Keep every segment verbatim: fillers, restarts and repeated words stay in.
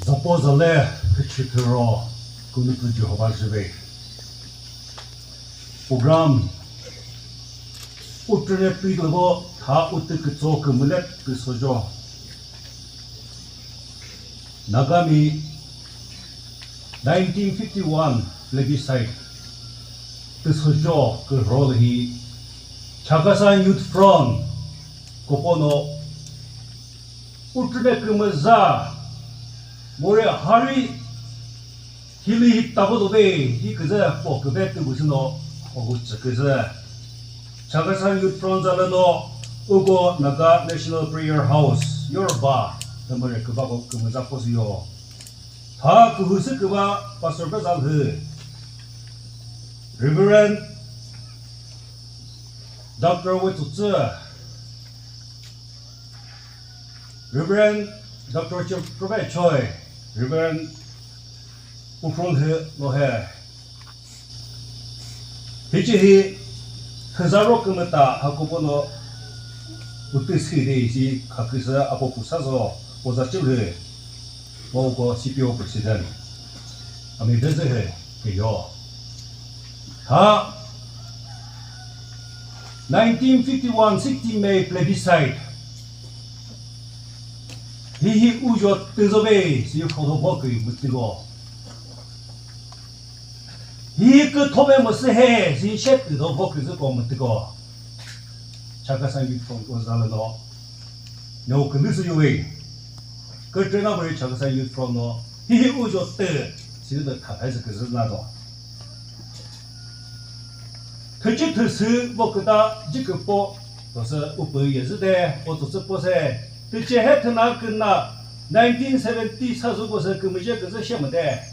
Zapo zale, küchü thüro, künüpü Jehovah züve. Program, utrüne pidlüvo, tha utü kütso kümület püsojo. Nagami nineteen fifty-one plebiscite tüsojo kürolü hi Chakhesang Youth Front kopono utrüne kümüza more hari hili hi tabo dobe hi küzü po kübe tübüsüno ogu tsü küzü. Chakhesang Youth Front zalüno uko Naga National Prayer House yorba tümüre kübako kümüza posüyo. Tha kühüsü küba pastor bazalhü Reverend Doctor Wetsutsu, Reverend Doctor Chokrobe Choi, Reverend Uprolhü Lohe. Hichi hi thüzaro kümüta hakupono utü side isi khaküsü apo pusazo oza chülhü. Moko C P O President. Ami bezü he keyo. Ha nineteen fifty-one sixty May plebiscite. Hihi ujo tüzobe si photo bokü mütügo. Hihi küthobe müsü he si shet tüdo bokü züko mütügo. Chakhesang Youth Front ko zalüno. No kümüsü yuwe. Kürtü na bari Chakhesang Youth Front no. Hihi ujo tü. Sini de khathai se küzü na do. Thüchi thüsü bo küta ji küpo. Tosü upü yezü de. O tosü pose. Tüche he thüna künna. Nineteen seventy sa zu ko se kümüje küzü shemüde.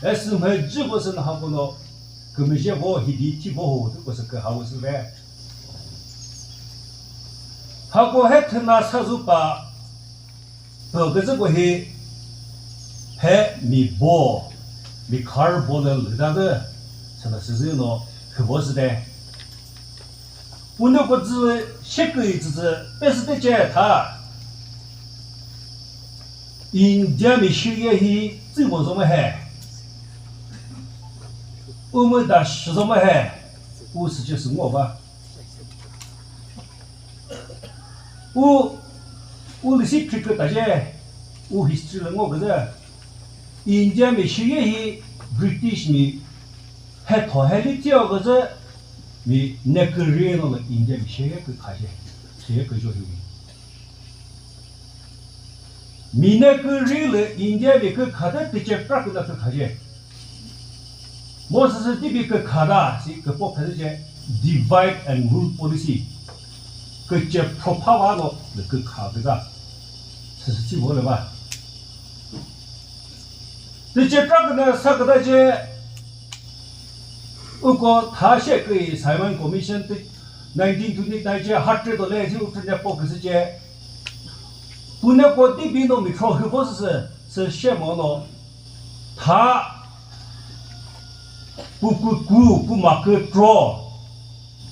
Esü mhe ji ko se na ha kono. Kümüje bo hidi thi bo ho. Tü ko se kü ha wo sü ve. Hako he thüna sazu pa pü küzü ko hi phe mi bo, mi khar bo lü lüda zü sala süzü no hübo zü de. Pune ko zü sheküi zü zü pesü de che tha. India mi shirye hi zü mo zo mo he. U mu da shi zo mo he. U sü che sü ngo ba. U, u lisi trikü taje, u history lü ngo küzü. India mi shirye hi British mi he tho he li tio küzü mi ne küri no lü India mi shirye kü khaje, shirye kü jo hi. Mi ne küri lü India mi kükha de tiche kra küna kükha je. Mo süsü tibi kükha da si küpo phezü je divide and rule policy. Küche phropha va no lü kükha küda. Süsü ti vo lü va. Tiche kra küna sa küda je uko tha she kü Simon Commission ti nineteen twenty-nine che hatre do le si u tüne po küsü che. Pune ko tibi no mi thro hübo sü sü she mo no. Tha pu ku ku pu ma kü tro.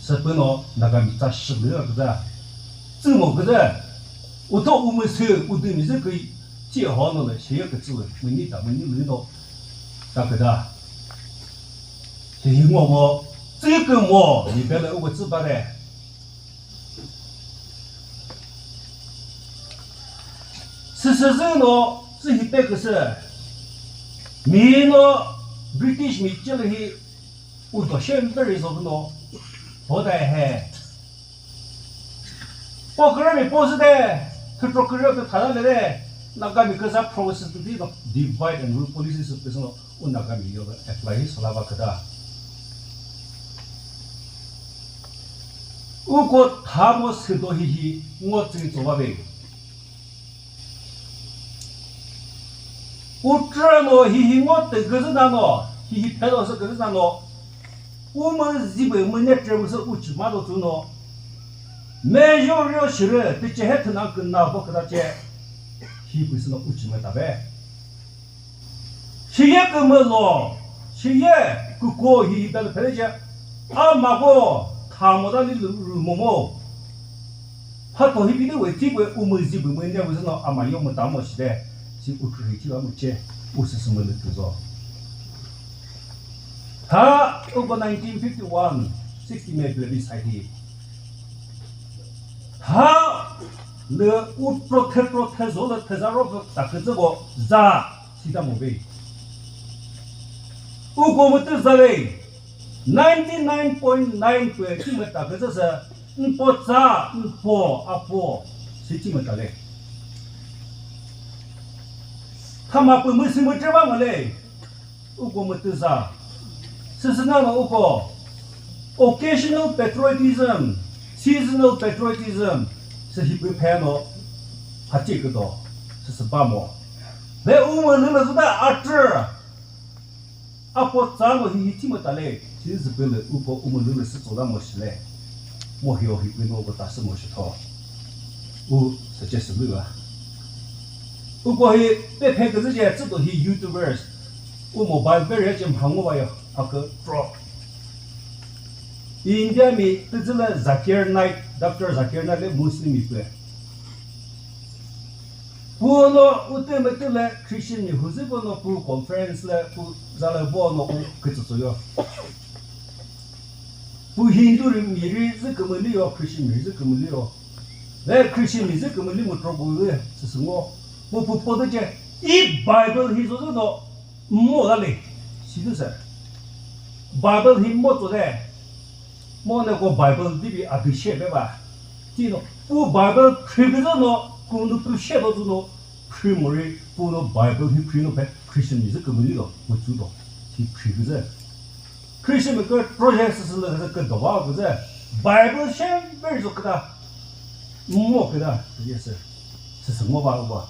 Sü pü no Nagami tsa shi lü küda. Tsü mo küda. U tho u mu sü u dü mi zü kü chi ho no le shi kü tsü lü. Mu ni ta mu ni lü no. Ta küda. Hi hi ngo mo. Tsü kü mo. Ni be le u tsü ba de. Süsüzü no, sühi pe küsü. Mi no, British mi chilü hi, u do shen very zo no, ho da he. Po kürü mi po sü de, thütro kürü pe thara le de, Nagami küza provinces to di no, divide and rule policy sü pe sü no, u Nagami yo apply hi sala ba küda. Uko thamo südo hihi ngo tsü tso ba be. Utrano hihi ngo te küzü nano, hihi phelo sü küzü nano. U mü zibe mü ne tre mü sü u chü ma do tsü no. Me yo ryo shire, te che he thüna kü na bo küda che. Hi pü sü no u chü me ta be. Shiye kümülo, shiye küko hi belü phelece, a mako thamo da li rü momo. Phato hi bide we ti we umüzi bu mü ne uzino ama yo mü tamo shide. Utrühi thiva mu che, usüsü mülü küzo. Ha, uko nineteen fifty-one, sixty May plebiscite hi. Ha, lü utro the tro the zo lü the za ro pü ta küzü ko za, sita mu ve. Uko mütü za ve, ninety-nine point nine pü thi mü ta küzü sü, Npo tsa, npo, apo, si thi mü ta le. Thüma pü mü si mü tre va mü le. Uko mütü za. Süsü na no uko occasional patriotism, seasonal patriotism, sü hi pü phe no, ha thi küdo, süsü ba mo. Ve u mü lü lü zü da atü. Apo tsa no hi hi thi mü ta le, thi zü pü lü uko u mü lü lü sü tso da mo shi le. Mo hi o hi pü no uko ta sü mo shi tho. U sü che sü lü va. Uko hi pe phe küzü che tsü to hi YouTubers. U mobile very che mha ngo va yo, a kükro. India mi tüzü lü Zakir Naik, Doctor Zakir Naik le Muslim mi pü. Pu no utü mütü lü Christian mi hüzü pu no pu conference lü pu za lü vo no u kütsü tsü yo. Pu Hindu ri mi ri zü kümüli yo, Christian mi ri zü kümüli yo. Ve Christian mi zü kümüli mu tro bu zü sü sü ngo. Pu pu po de che. I Bible hi zo zü no mo la le. Si du sir. Bible hi mo tso de. Mo ne ko Bible di bi a bi she be ba. Ti no, pu Bible phri küzü no, ku nu pu she do zü no, phri mo ri, pu no Bible hi phri no pe, Christian mi zü kümüli do, mu zü do, hi phri küzü. Christian mi kü project sü sü lü küzü kü do va küzü, Bible she very zo küta, mo küta, yes sir, sü sü mo ba ba.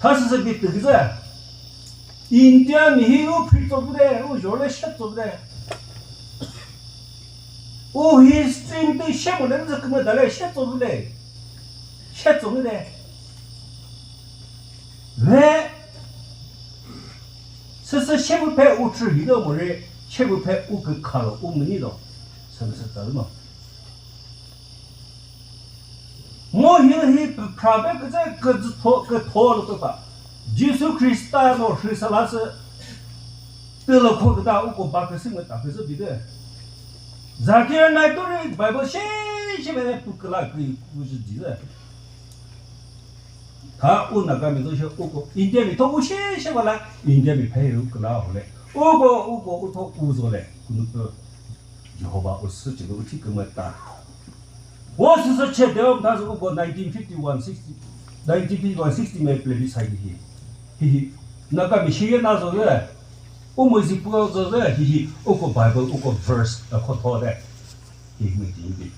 Tha sü sü bi tü küzü, India mi hi u phri tso küde, u zho le she tso küde. U history mi tü she mo le zü kümüta le she tso küde. She tso küde. Ve sü sü she pü phe u chü hi do mo ri, she pü phe u kükha lo, u müni lo. Sü sü ta lo. Mo hi hi pü phra be küzü küzü tho, kütho lo küta. Jisu Khrista no Khrista la sü tü lo kho küta u ko ba küsü mü ta küzü bi de. Zakir Naik to ri Bible she she be pü küla kü küzü di de. Tha u Naga mi zo she u ko India mi tho u she she ba la India mi phe u küla ho le. U ko, u ko, u tho u zo le. Ku nu pü Jehovah u sü che u thi kümüta. Wo sü sü che de um ta sü uko nineteen fifty-one, sixty, nineteen fifty-one, sixty me plebiscite hi. Hi hi. Naga mi shi ye na zo de. U mu zi pu zo de. Hi hi. Uko Bible, uko verse, a ko tho de. Hi hi mi di bi.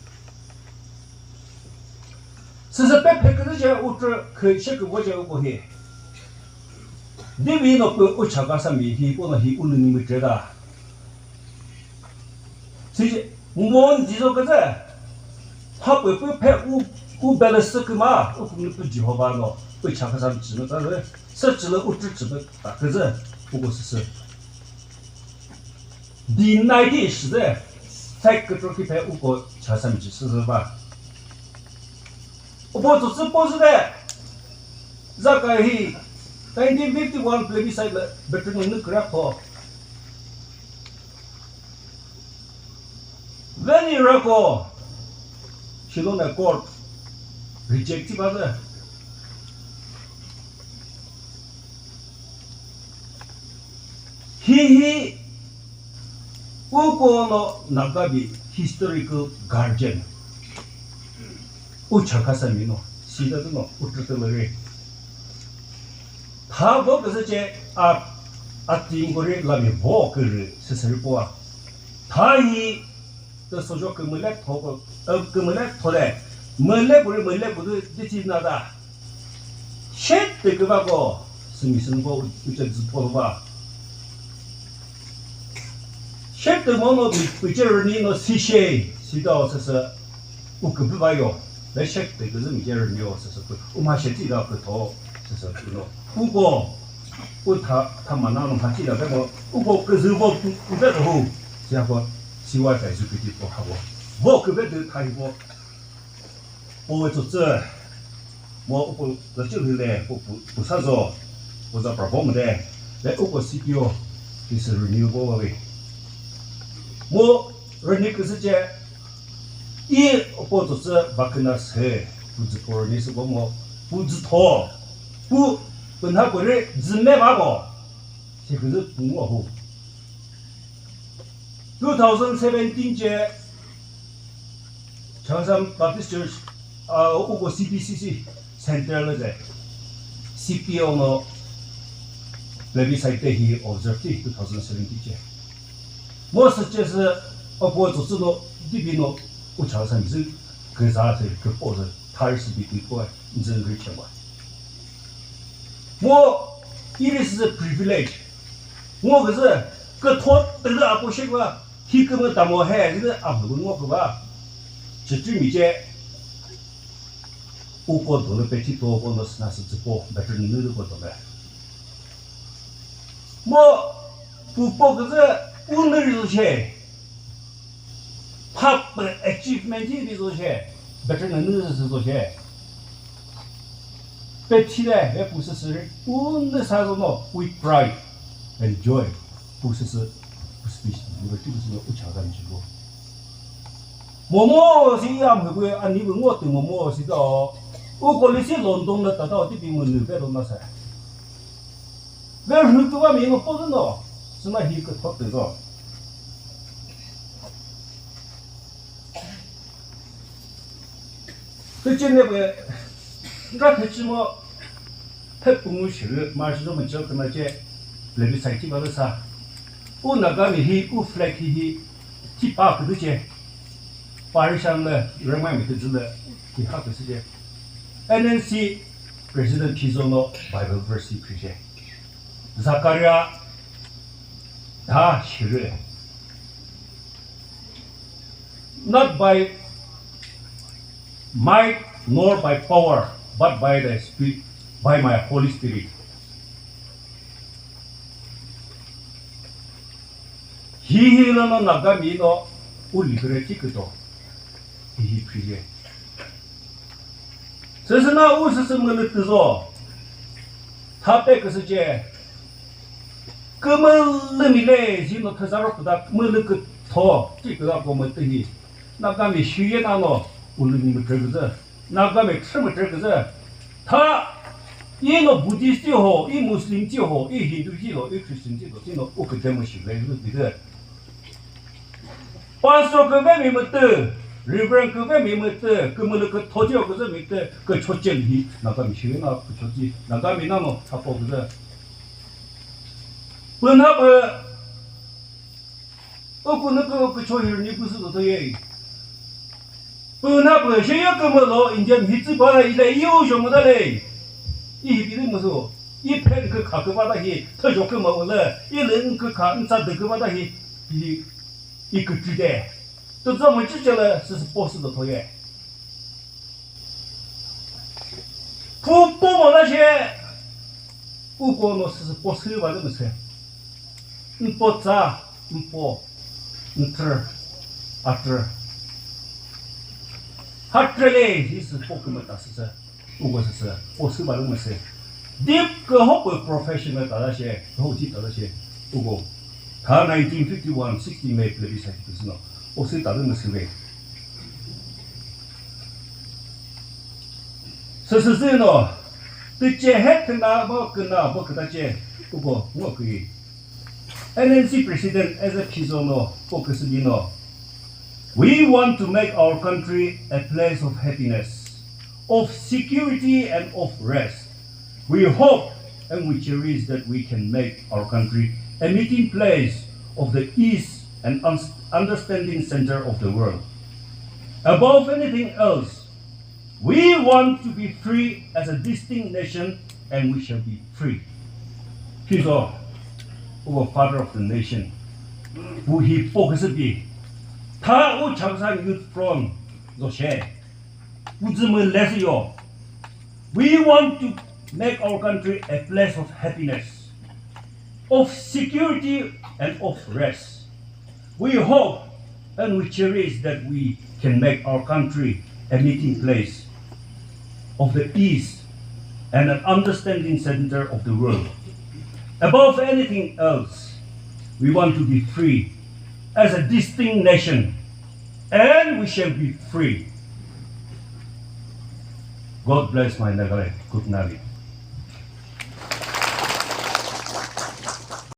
Sü sü pe phe kü che u tü kü she kü wo che uko hi. Di mi no pü u cha ka sa mi hi ko no hi u lü ni mi che da. Sisi, ngon jizo küzü, ha pü pü phe u, u bele sü küma, u kümüzü pü Jehovah no, pü cha küsa mi chino ta zü, sü chilo u tü chino ta küzü, u ko sü sü. Di nai di shi zü, fake kütro ki phe u ko cha sa mi chi sü zü ba. U po tsu sü po zü de, za ka hi, nineteen fifty-one plebiscite le, betri ngi nü kra ko. Veni rako, Shillong Accord reject thi ba zü. Hi hi, uko no Naga bi historical guardian. U cha ka sa mi no, si da no, u tü tü le ri. Tha vo küzü che a, a team ko ri la mi vo kü rü sü sü ri po a. Tha hi tü sojo kümüle tho ko, ö, kümüle tho de. Müle ko ri müle ko dü di thi na da. She tü kü va ko, sü mi sü ko u che zü po va. She tü mo no pü che rü ni no si she, si da o sü sü. U kübü va yo, ve shek te küzü mi ce rünyo sü sü pü, u mha she tsi da pü tho, sü sü pü no. U ko, u tha, tha ma na no mha tsi da ve ko, u ko küzü vo pü, u ve hu, sia ko, siwa tai zu küti ko ha ko. Vo küve de tha hi ko, o ve tsu tsü. Mo upo zachi lhü le, upo pusa zo, uza problem de, le upo C P O, is renewable wa we. Mo renew küsü che, i upo zosü baküna se, pu zü po renew sü bo mo, pu zü tho, pu, pu nha pu re, zü me ba bo, se küzü pu ngo hu. Two thousand seventeen che, Chakhesang Baptist Church, uh, uko C B C C Center lü ze, C P O no plebiscite hi observe ti two thousand seventeen che. Mo sü che sü, uko zosü no, dibi no, u Chakhesang zü, küza zü, küpo zü, thar sü bi küpo, zü ngri che ba. Mo, it is a privilege. Ngo küzü, kütho tülü apo shekwa, hi kümü tamo he, zü amhü ngo küba. Chütü mi che, uko dole pethi to ko no sna sü züpo, better nü ko dole. Mo, pupo küzü, unü ri che. Pha pü achievement hi bi zo she, better nü nü zü zo she. Pe thi le, he pu sü sü ri, u nü sa zo no, with pride and joy. Pu sü sü, pu speech, ni ba thi sü no, u cha ga ni shi go. Momo si ya mhe bu, ani bu ngo tu momo si do. U ko li si London na ta ta ti bi mu nü pe do na sa. Ve rhü tüva mi ngo po zü no, sü na hi kütho tü zo. Tüchine pü, nga thüchimo, phe pungu shirü, ma shi zo mü chö küna che, plebiscite thi ba lü sa. U Nagami hi, u flag hi hi, thi pa küdü che. Parishan lü, Rema mi tüzü lü, thi ha küsü che. N N C President Phizo no Bible verse hi phri che. Zakaria da shirü. Not by might nor by power, but by the Spirit, by my Holy Spirit. Hi hi lü no Nagami no u liberate küto. Hi hi phri ye. Süsü na u süsü mülü küzo. Tha pe küsü che. Kümülü mi le, zi no thüza ro küta mülü kütho, ti küta ko mütü hi. Nagami shiye na no, u lü mi mütrü küzü. Nagami chü mütrü küzü. Tha, i no Buddhist ti ho, i Muslim ti ho, i Hindu ti ho, i Christian ti ho, ti no u küde mü shi le, u küde. Pastor küve mi mütü, Reverend küve mi mütü, kümülü kütho ce küzü mütü, kücho cen hi, Nagami shi na kücho ci, Nagami na no thapo küzü. Püna pü, uku nü pü kücho hiri ni püsü to ye. Püna pü, shi yo kümülo, Indian hi tsi ba la ile, yo jo mu da le. I hi bi de mu so, i phen kü kha kü ba da hi, thüjo kümü u le, i le n kü kha, n tsa de kü ba da hi, hi, i kükri de. Tütsa mü chü chele süsü po sü do thoye. Pu po mo na she. U ko no süsü po sü ba de mü se. N po tsa, n po, n tr, a tr. Ha tr le, hi sü po kümü ta süsü. Uko süsü, o sü ba lü mese. Dip kü ho pü professional ta da she, ho ji ta da she, uko. Tha nineteen fifty-one, sixteen May plebiscite pü sü no, o sü ta lü mese ve. Süsü sü no, tüche he thüna mo küna mo küta che, uko ngo kü yi. N N C President Isaac Phizo no focus di no. We want to make our country a place of happiness, of security and of rest. We hope and we cherish that we can make our country a meeting place of the ease and un- understanding center of the world. Above anything else, we want to be free as a distinct nation, and we shall be free. Phizo, our father of the nation, who he focused be. Tha u Chakhesang Youth Front zo she. U zü mü le sü yo. We want to make our country a place of happiness, of security and of rest. We hope and we cherish that we can make our country a meeting place of the East and an understanding center of the world. Above anything else, we want to be free as a distinct nation, and we shall be free. God bless my Nagaland. Good night.